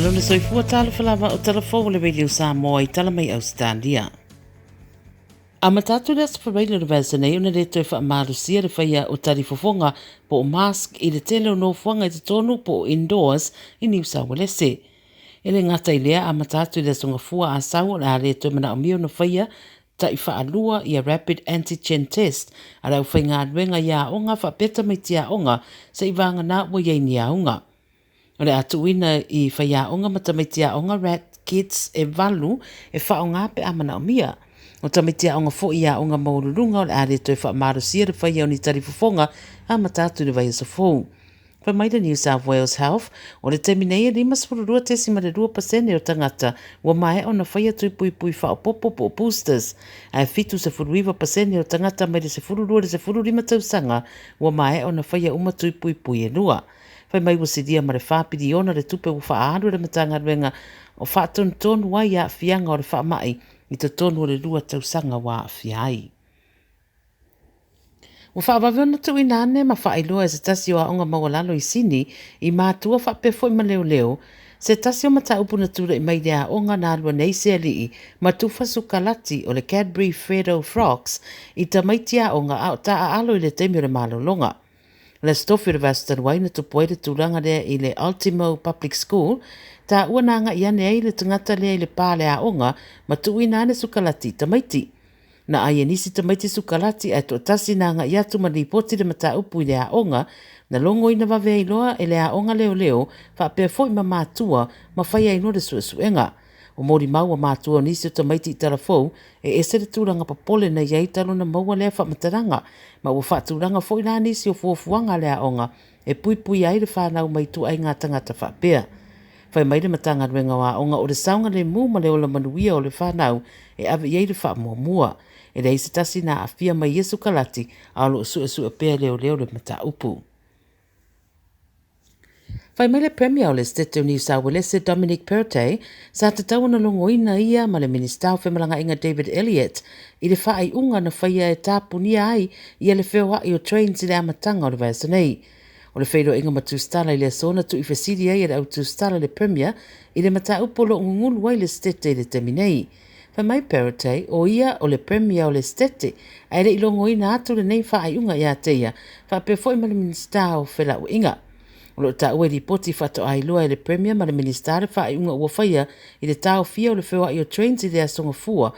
Malo le soifua talofa lava o tala fou o le Radio Samoa i tala mai Ausetalia. Amata atu le Aso Faraile o le vaiaso nei ona le toe faamalosia le faia o talifofoga po o mask i le tele o nofoaga i totonu po o indoors i Niu Saualese. E le gata i lea, amata atu i le Aso Gafua Asau o le a le toe manaomia ona faia ta'i faalua ia rapid antigen test a le aufaigaluega i aoga faapea tamaiti aoga seivagana ua i ai ni auga. O le a tuuina i faiaoga ma tamaiti aoga rat kits e valu e faaaoga pe a manaomia. O tamaiti aoga foi i aoga maualuluga o le a le toe faamalosia le faia o ni talifofoga amata atu i le vaiaso fou. Fai mai le New South Wales Health, o le taimi nei e 52.2% o tagata ua maea ona faia tui puipui faaopoopo po o boosters, ae 79% o tagata mai le 12 i le 15 tausaga ua maea ona faia uma tui puipui e lua. Fai mai ua silia ma le $4 piliona le tupe ua faaalu e le Matagaluega o faatonutonu ai aafiaga o le faamai i totonu o le lua tausaga ua aafia ai. Ua faavave ona tuuina ane ma faailoa e se tasi o aoga maualalo i Sini i matua faapea foi ma leoleo se tasi o mataupu na tulai mai i le aoga na alu ane ai se alii ma tufa sukalati o le Cadbury Freddo Frogs i tamaiti aoga a o taaalo i le taimi o le malologa. O le Aso Tofi o le vaiaso talu ai na tupu ai le tulaga lea i le Ultimo Public School, taua na agai ane ai le tagata lea i le pa le aoga ma tuuina ane sukalati i tamaiti. Na ai e nisi tamaiti sukalati ae toatasi na agai atu ma lipoti le mataupu i le aoga, na logoina vave ai loa e le aoga leoleo faapea foi ma matua ma fai ai loa le suesuega. Ua molimau a matua o nisi o tamaiti i Talafou e ese le tulaga popole na i ai talu ona maua lea faamatalaga, ma ua faatulaga foi la nisi o fuafuaga a le aoga e puipuia ai le fanau mai ituaiga tagata faapea. Fai mai le Matagaluega o Aoga o le saogalemu ma le ola manuia o le fanau e ave i ai le faamuamua. E leai se tasi na aafia mai ia sukalati, a o lo o suesue pea e leoleo le mataupu. Fai mai le Premier o le Setete o Niu Sauelese Dominic Perrottet, sa tatau ona logoina ia ma le Minisita o Femalagaaiga David Elliott i le faaiuga na faia e tapunia ai ia le feoai o trains i le amataga o le vaiaso nei. O le feiloaiga ma Tusitala i le aso na tuuifesili ai e le au Tusitala le Premier i le mataupu o lo o gugulu ai le Setete i le taimi nei. Fai mai Perrottet, o ia o le Premier o le Setete, ae le i logoina atu lenei faaiuga ia te ia, faapea foi ma le Minisita o Felauaiga. O lo o taua i lipoti faatoa iloa e le Premier ma le Minisita le faaiuga ua faia i le taofia o le feoai o trains i le Aso Gafua,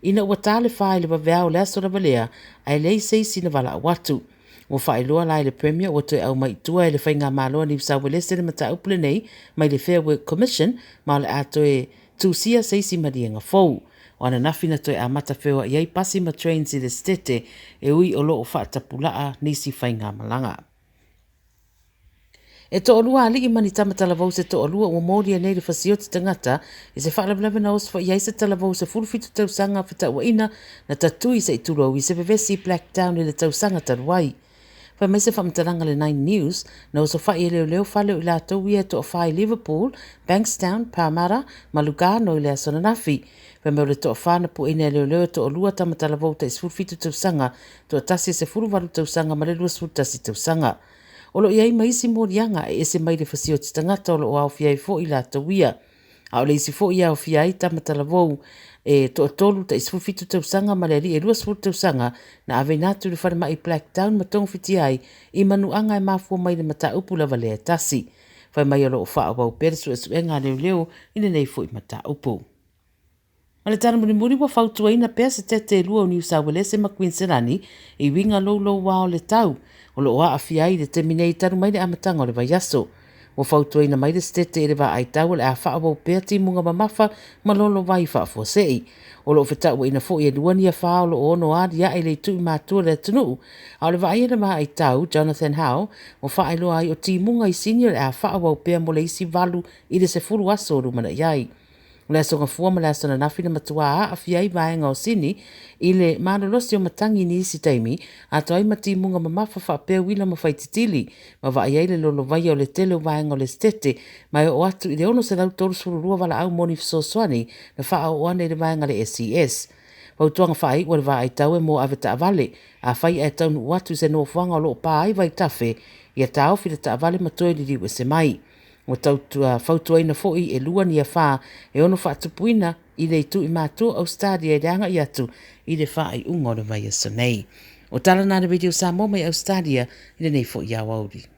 ina ua ta le fa i le vaveao o le aso lava lea, ae leai se isi na valaau atu. Ua faailoa la e le Premier ua toe aumai i tua e le Faigamalo a Niu Sauelese le mataupu lenei mai le Fair Work Commission ma o le a toe tusia se isi maliega fou. O ananafi na toe amata feoai ai pasi ma trains i le Setete e ui o lo o faatapulaa nisi faigamalaga. E toalua alii ma ni tama talavou se toalua ua molia nei le fasioti tagata i se faalavelave na osofaia ai se talavou 17 tausaga fetauaina na tatui se i tulou i se vevesi i Blacktown i le tausaga talu ai. Fai mai se faamatalaga le Nine News, na osofai e leoleo fale o i latou ia e toafa i Liverpool, Bankstown, Parramatta ma Lugano i le aso ananafi. Fai mai o le toafa na pueina e leoleo e toalua tama talavou tai 17 tausaga, toatasi e 18 tausaga ma le 21 tausaga. O lo o i ai ma isi moliaga e ese mai le fasioti tagata o lo o aofia ai foi i latou ia. A o le isi foi e aofia ai tama talavou e toatolu tai 17 tausaga ma le alii e 20 tausaga na aveina atu i le falemai i Blacktown ma togafitia ai i manuaga e mafua mai le mataupu lava lea e tasi. Fai mai o lo o faaauau pea le suesuega a leoleo i lenei foi mataupu. Ma le tala mulimuli ua fautuaina pea se tete e lua o Niu Sauelese ma Kuiniselani i uiga loulouā o le tau o lo o aafia ai i le taimi nei talu mai le amataga o le vaiaso. Ua fautuaina mai le Setete i le vaai tau o le a faaauau pea timuga mamafa ma lolovai faafuasei. O lo o fetauaina foi e lua ni afa o lo o ono aliae i le itu i matua o le atunuu. A o le vaai a le vaai tau, Jonathan Howe, ua faailoa ai o timuga i Sini o le a faaauau pea mo le isi 8 i le 10 aso o lumanai ai. O le Aso Gafua ma le aso ananafi na matua aafia ai vaega o Sini i le malolosi o matagi i nisi taimi, atoa ai ma timuga mamafa faapea uila ma faititili, ma vaai ai le lolovaia o le tele o vaega o le Setete, ma e oo atu i le 632 valaau moni fesoasoani na faaoo ane i le vaega a le SES. Fautuaga faaiu a le vaai tau e mo avetaavale, afai ae taunuu atu i se nofoaga o lo o pa ai vaitafe, ia taofi le taavale ma toe liliu ese mai. Ua tautua fautuaina foi e lua ni afa e ono faatupuina i le itu i matua o Australia i le agai atu i le faaiuga o le vaiaso nei. O tala na a le Radio Samoa mai Australia i lenei foi aoauli.